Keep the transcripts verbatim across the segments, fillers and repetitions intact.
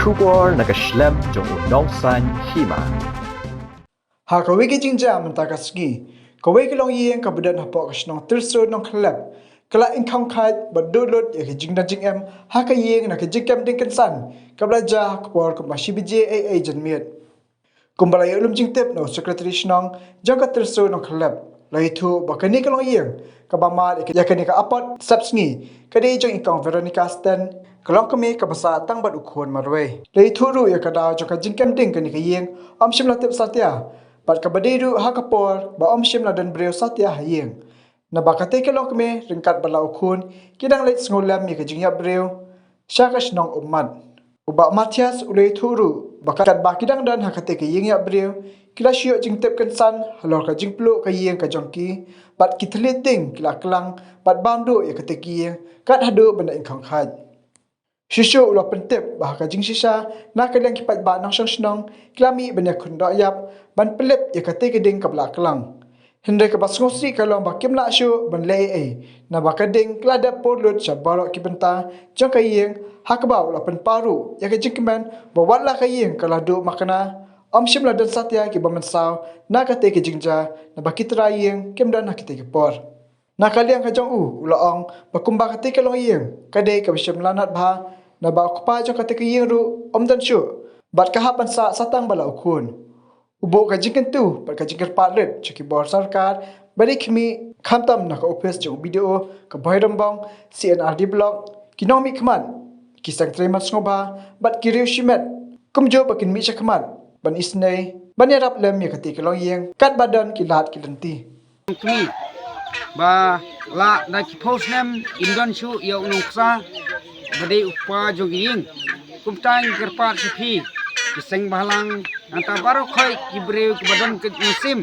Khubor na ka shlem jong u nongsan hima. Ha kawei ka jingjia mynta ka sngi, kawei ka longïing kaba don hapoh ka shnong Tyrso Nongkhlep ka la ingkhong khaid bad duh lut ïa ka jingdon jingem ha ka ïing na ka jingkem ding kynsan kaba la jia ha ka por kumba shi baje eiei janmiet. Kumba la ïoh lum jingtip na u Secretary Shnong jong ka Tyrso Nongkhlep, la ïathuh ba kane ka longïing kaba mad ïa kane ka apot sepsngi ka dei jong i Kong Veronica Sten, ka longkmie kaba sah tang bad u khun marwei. La ïathuh ruh ïa ka daw jong ka jingkem ding kane ka ïing ym shym la tip satia, bad kaba dei ruh ha ka por ba ym shym la don briew satia ha ïing. Naba katei ka longkmie ryngkat bad la u khun ki dang leit sngewlem ïa ka jingïap briew sha ka shnong Ummat. U Bah Mathias u la ïathuh ruh ba katba ki dang don ha katei ka ïing ïap briew, ki la shu ïoh jingtip kynsan halor ka jingpluh ka ïing ka jong ki, bad ki thylliej ding ki la klang bad bam duh ïa katei ka ïing kat haduh ban da ingkhong khaid. Shuh shuh u la pyntip ba ha ka jingshisha na ka liang ki paidbah nongshong shnong ki la mih ban ïakhun doh ïap ban pynlip ïa katei ka ding kaba la klang. Hynrei kaba sngewsih ka long ba kim lah shuh ban leh ei ei, naba ka ding ka la dep por lut sha baroh ki bynta jong ka ïing, ha kaba u la pynpaw ruh ïa ka jingkmen ba wat la ka ïing ka la duh makna, ym shym la don satia kiba mynsaw na katei ka jingjia, naba ki trai ïing kim don ha katei ka por. Na ka liang ka jong u, u la ong ba kumba katei ka longïing ka dei kaba shym lanot bha, naba u kpa jong katei ka ïing ruh um don shuh, bad ka hap ban sah sa tang bad la u khun. U buh ka jingkyntu bad ka jingkyrpad rit sha ki bor sorkar ba dei khmih, khamtam na ka ophis jong u B D O ka Bhoirymbong, C and R D Block, ki nongmihkhmat, ki seng trei man sngewbha bad ki riew shimet kumjuh ba kin mih shakhmat ban isynei ban ïarap lem ïa katei ka longïing katba don ki lad ki lynti. Kmie ba la da ki phew snem im don shuh ïa u nongksa ba dei u kpa jong ka ïing. Kumta ngi kyrpad sha phi ki seng bhalang, nangta baroh khoit ki briew kiba don ka mynsiem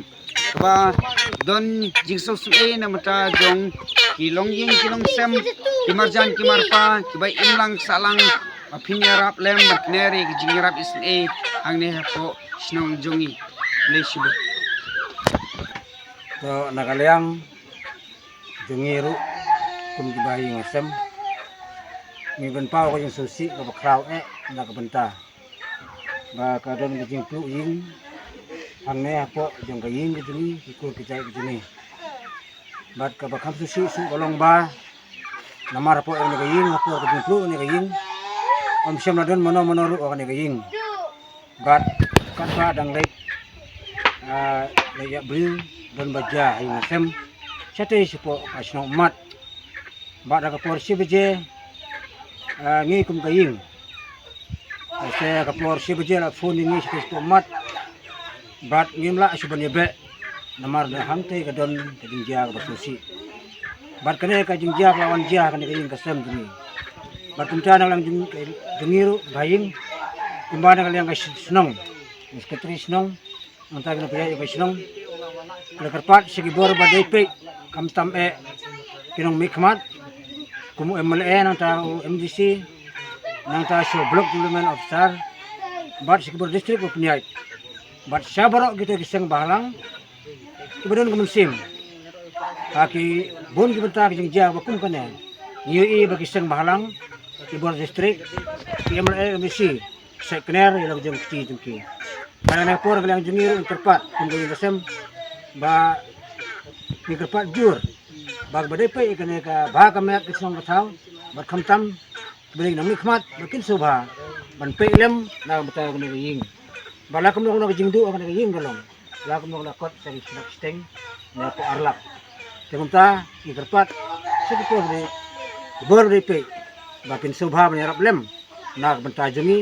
kaba don jingsngewsynei na bynta jong ki longïing ki longsem, ki marjan ki marpa kiba im lang sah lang, ba phin ïarap lem ban kner ïa ki jingïarap isynei hangne hapoh shnong jong ngi. Khublei shibun. To, na ka liang jong ngi ruh kum kiba ïing sem, ngi pynpaw ka jingsngewsih kaba khraw eh na ka bynta ba ka don ka jingpluh ïing hangne hapoh jong ka ïing ka jong ngi, ki kur ki jait ka jong ngi. Bad kaba kham sngewsih shuh ka long ba namar hapoh kane ka ïing, hapoh ka jingpluh kane ka ïing, ym shym la don mano mano ruh ha kane ka ïing. Bad katba dang leit, ah, leit ïap briew, don ba jia ha ïing ha sem shatei shapoh ka shnong Ummat. Bad ha ka por shi baje, ah, ngi kum ka ïing, ah, sha ka por shi baje la phone ïa ngi shatei shapoh Ummat. Bad ngim lah shuh ban ïabeh namar da hangtei ka don ka jingjia kaba sngewsih. Bad kane ka jingjia ka la wan jia ha kane ka ïing ka sem jong ngi. Bad kumta na ka liang jong, jong ngi ruh ba ïing, kumba na ka liang ka shnong, secretary shnong, nangta ki nongpynïaid ka shnong, ki la kyrpad sha ki bor ba dei peit, khamtam eh ki nongmihkhmat kum u M L A, nangta u M D C, nangta sha u Block Development Officer, bad sha ki bor district ba pynïaid, bad sha baroh kita ki seng bhalang kiba don ka mynsiem ha ki bun ki bynta ki jingjia ba kum kane. Ngi ïohi ba ki seng bhalang, ki bor district, ki M L A, M D C, sa kner ïa la ka jong ka kti jong ki. Bad ha kane ka por ka liang jong ngi ruh ngi kyrpad kum ka ïing ka sem, ba ngi kyrpad jur ba kaba dei peit ïa kane ka bha ka miat ka shnong ka thaw, bad khamtam ba dei ki nongmihkhmat ba kin sngewbha ban peit lem na ka bynta kane ka ïing. Ba la kumno kumno ka jingduh ha kane ka ïing ka long, la kumno la kot sa ki khyndiat shiteng ne hapoh ar lak. Te kumta ngi kyrpad sha ki por ba dei, ki bor ba dei peit ba kin sngewbha ban ïarap lem na ka bynta jong ngi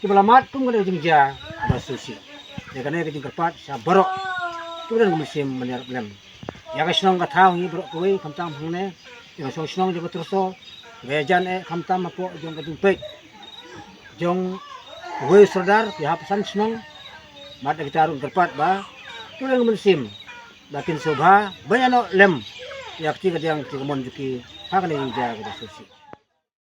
kiba la mad kum kane ka jingjia kaba sngewsih. Te kane ka jingkyrpad sha baroh kiba don ka mynsiem ban ïarap lem ïa ka shnong ka thaw ngi baroh kawei, khamtam hangne ïa ka shnong, shnong jong ka Tyrso, ba ïajan eh khamtam hapoh jong ka jingpeit jong uwei u sordar, ki hap san shnong. Bad kita ruh ngi kyrpad ba kiba don ka mynsiem ba kin sngewbha ban ïanoh lem ïa ka kti ka diang ka kti kamon jong ki ha kane ka jingjia kaba sngewsih.